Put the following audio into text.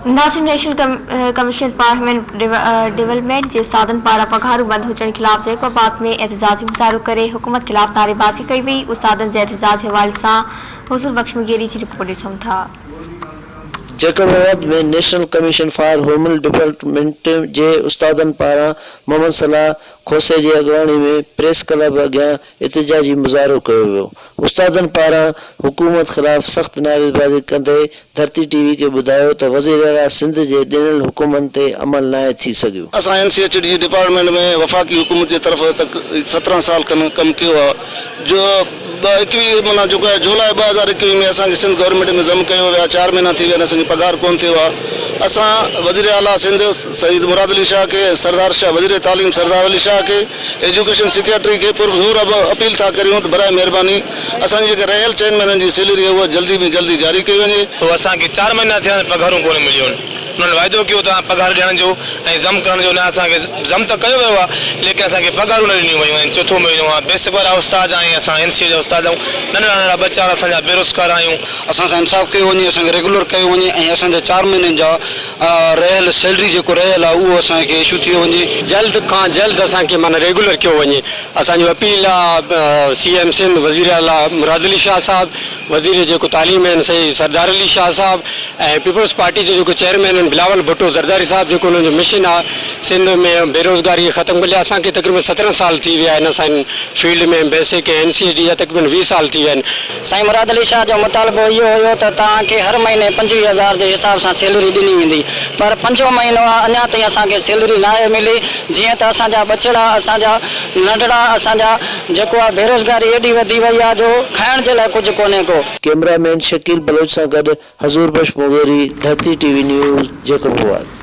ناظرين national commission for human development جي استادن پاران پگهارون بند هجڻ خلاف جيڪب آباد ۾ احتجاجي مظاهرو ڪري حڪومت خلاف نعريبازي ڪئي وئي استادن جي احتجاج حوالي سان حضور بخش مغيري جي رپورٽ ڏسون ٿا. Jacobabad ۾ national commission for human development جي استادن پاران محمد صلاح کوسي جي اڳواڻي ۾ پريس ڪلب اڳيان احتجاجي مظاهرو ڪيو ويو. استادن پاران حڪومت خلاف سخت نعريبازي ڪندي ڌرتي ٽي وي کي ٻڌايو ته وزيراعليٰ سنڌ جي ڏنل حڪمن تي عمل ناهي ٿي سگهيو. اسان اين سي ايڇ ڊي جي ڊپارٽمينٽ ۾ وفاقي حڪومت جي طرف تڪ 17 سال کن ڪم ڪيو آ جو ٻه ايڪويهه معنيٰ جيڪو آهي جولاء 2021 ۾ اسان کي سنڌ گورنمينٽ ۾ ضم ڪيو ويو آ چار مهينا ٿي ويا آهن اسان جي پگهار ڪون ٿيو آ اسان وزير اعليٰ سنڌ سيد مراد علي شاهه کي ۽ سردار شاهه وزير تعليم سردار علي شاهه کي ايجوڪيشن سيڪريٽري کي پر زور اپيل ٿا ڪريون ته براء مهرباني اسان جي جيڪا رهيل چئن مهينن جي سيلري آهي اها جلدي ۾ جلدي جاري ڪئي وڃي. پوء اسان کي چار مهينا ٿيا آهن پگهارون ڪونه مليون آهن. انهن واعدو ڪيو ته پگهار ڏيڻ جو ۽ ضم ڪرڻ جو نه اسان کي ضم ته ڪيو ويو آهي ليڪن اسان کي پگهارون نه ڏنيون ويون آهن چوٿون مهينو آهي بيسڪ وارا استاد آهن اسان اين سي اي جا استاد آهيون ننڍڙا ننڍڙا ٻچا اسان جا بيروزگار آهيون. اسان سان انصاف ڪيو وڃي اسان کي ريگولر ڪيو وڃي ۽ اسان جا چار مهينن جا رهيل سيلري جيڪو رهيل آهي اهو اسان کي اشو ٿيو وڃي. جلد کان جلد اسان کي معنيٰ ريگولر ڪيو وڃي اسان جو اپيل آ سي ايم سنڌ وزير اعليٰ مراد علي شاهه صاحب وزير جيڪو تعليم آهن سيد سردار علي شاهه صاحب ۽ پيپلز پارٽي جو جيڪو چيئرمين آهن بلاول ڀٽو زرداري صاحب جيڪو انهن جو مشن آ سنڌ ۾ بيروزگاري کي ختم ڪرڻ لاء اسان کي تقريبن 17 سال ٿي ويا آهن اسان هن field ۾ basic ۽ N C H D جا تقريبن 20 سال ٿي ويا آهن. سائين مراد علي شاهه جو مطالبو اهو هيو ته توهان کي هر مهيني 25 هزار جي حساب سان سيلري ڏني ويندي پر پنجون مهينو آ اڃا تائين اسان کي سيلري ناهي ملي جيئن ته اسان جا ٻچڙا اسان جا ننڍڙا اسان جا جيڪو آ بيروزگاري ايڏي وڌي وئي آ جو کائڻ جي لاء ڪجهه ڪونهي ڪو. ڪئميرا مين شڪيل بلوچ سان گڏ Huzoor Bakhsh Mugheri, Dharti T V news, Jacobabad.